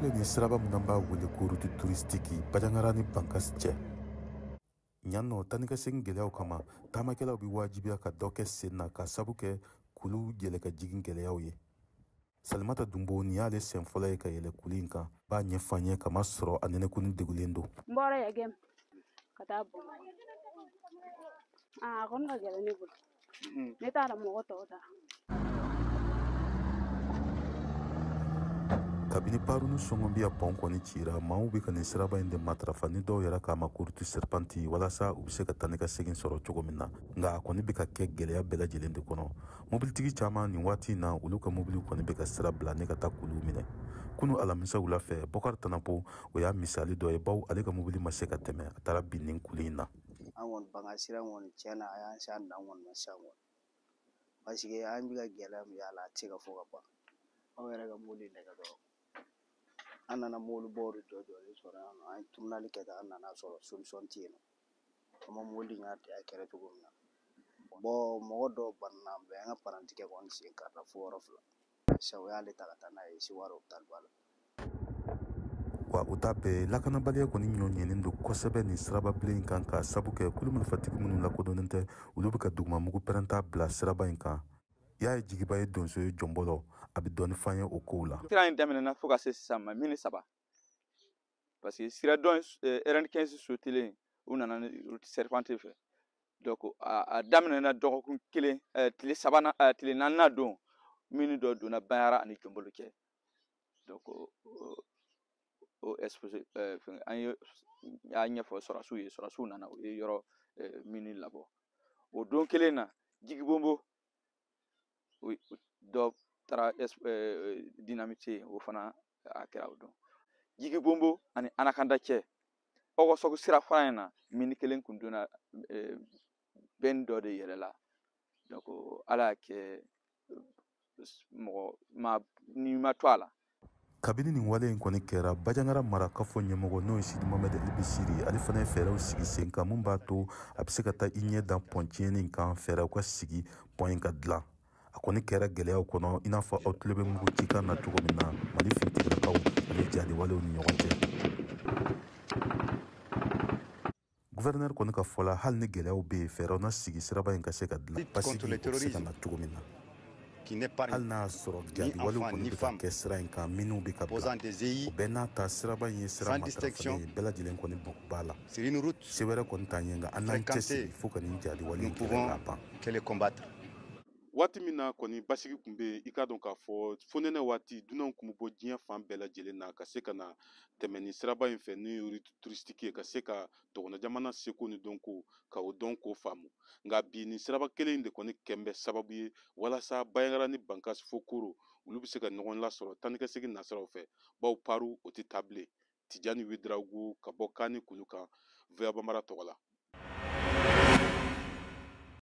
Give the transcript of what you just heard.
Filɛ nin siraba min n'an b'a wele ko route touristique Bandiagara ni Bankass cɛ. Ɲan nɔ, taa ni ka segin gɛlɛyaw kama, taamakɛlaw bɛ wajibiya ka dɔ kɛ sen na ka sabu kɛ kulu yɛlɛ ka jigin gɛlɛyaw ye. Salimata Dunbo, nin y'ale sen fɔlɔ ye ka yɛlɛ kulu in kan, b'a ɲɛfɔ an ye kama sɔrɔ a nɛnɛkuni degulen don. N bɔra Yagem ka taa Bamakɔ. A kɔni ka gɛlɛn ne bolo, ne t'a dɔn mɔgɔ tɔw ta. Kabini parunu sɔngɔbiya pɔn kɔni cira, maaw bɛ ka nin siraba in de matarafa, ni dɔw yɛrɛ k'a ma ko route serpente, walasa u bɛ se ka taa ni ka segin sɔrɔ cogo min na. Nka a kɔni bɛ ka kɛ gɛlɛya bɛɛ lajɛlen de kɔnɔ. Mobilitigi caman nin waati in na, olu ka mobiliw kɔni bɛ ka sira bila ne ka taa kuluw minɛ. Kunu alamisa wula fɛ, Bɔkari Tanapo, o y'a misali dɔ ye, bawo ale ka mobili ma se ka tɛmɛ, a taara bin nin kulu in na. An kɔni banka sira kɔni, tiɲɛ na, a y'an se an dan kɔni ma sisan kɔni, parce que an bɛ ka gɛlɛya min y'a la, a tɛ se ka fɔ ka ban. Aw yɛrɛ ka mobili lajɛ dɔrɔn, an nana mobili baw de jɔ jɔlen sɔrɔ yan nɔ. An ye tournali kɛ tan, an nana sɔrɔ solution tɛ yen nɔ. An ma mobili in a kɛra cogo min na, bon, mɔgɔ dɔw banana bɛn an ka parantikɛ kɔni sen karila fo yɔrɔ fila sisan, o y'ale ta ka taa n'a ye Seware hôpital ba la. Wa o ta bɛɛ, lakanabaliya kɔni ɲɔ ɲɛnen don kosɛbɛ nin siraba bilen in kan, k'a sabu kɛ kulu marifatigi minnu lakodɔnnen tɛ, olu bɛ ka dugumamugu pɛrɛnta bila siraba in kan. Y'a ye jigiba ye donso ye jɔnbɔlɔ, a bɛ dɔɔni f'an ye o kow la. Sira in daminɛna fo ka se sisan ma mini saba, parce que sira dɔ RN15 sotelen, u nana ni route serpente fɛ. Donc a daminɛna dɔgɔkun kelen, tile sabanan, tile naaninan don, mini dɔ donna Bandiagara ani Jɔnbolo cɛ. Donc o exposé, fɛn, an ye y'a ɲɛfɔ sɔrɔsiw ye, sɔrɔsiw nana, u ye yɔrɔ mini labɔ. O don kelen na, Jigibonbo dɔ taara dynamite yen, o fana a kɛra o don. Jigibonbo ani Anakanda cɛ, Ɔgɔsɔgɔ sira fara in na, mini kelen kun donna bɛn dɔ de yɛlɛla. Donc Ala y'a kɛ mɔgɔ ma ni ma to a la. Kabini nin wale in kɔni kɛra, Bandiagara mara kafo ɲɛmɔgɔ, n'o ye Sidi Mohamed Elbisiri, ale fana ye fɛɛrɛw sigi sen kan mun b'a to a bɛ se ka taa i ɲɛ da pɔn tiɲɛni kan, fɛɛrɛw ka sigi pɔn in ka dilan. A kɔni kɛra gɛlɛyaw kɔnɔ, i n'a fɔ aw tulo bɛ mugu cikan na cogo min na, Mali finitigilakaw ani jihadiwalew ni ɲɔgɔn cɛ. Guvɛrɛnɛri kɔni ka fɔ la, hali ni gɛlɛyaw bɛ yen, fɛɛrɛw na sigi siraba in ka se ka dilan, basigi o bɛ se ka na cogo min na, hali n'a y'a sɔrɔ jihadiwalew kɔni bɛ ka kɛ sira in kan, minnu bɛ ka bila. O bɛɛ n'a ta, siraba in ye sira matarafalen ye, bɛɛ lajɛlen kɔni mako b'a la. Se wɛrɛ kɔni t'an ye, nka an n'an cɛsiri fo ka nin jihadiwale in kɛlɛ k'a ban. Waati min na kɔni basigi tun bɛ yen, i k'a dɔn k'a fɔ fonɛnɛ waati, dunanw tun bɛ bɔ diɲɛ fan bɛɛ lajɛlen na ka se ka na tɛmɛ nin siraba in fɛ, n'o ye route touristique ye, ka se ka dɔgɔnɔ jamana seko ni dɔnko ka o dɔn k'o faamu. Nka bi, nin siraba kelen in de kɔni kɛn bɛ sababu ye walasa Bandiagara ni Bankass fo Koro, olu bɛ se ka ɲɔgɔn lasɔrɔ taa ni ka segin nasiraw fɛ, bawo paru o tɛ taa bilen. Tijani Ouédraogo ka bɔ Kani kulu kan, VOA Bambara tɔgɔ la.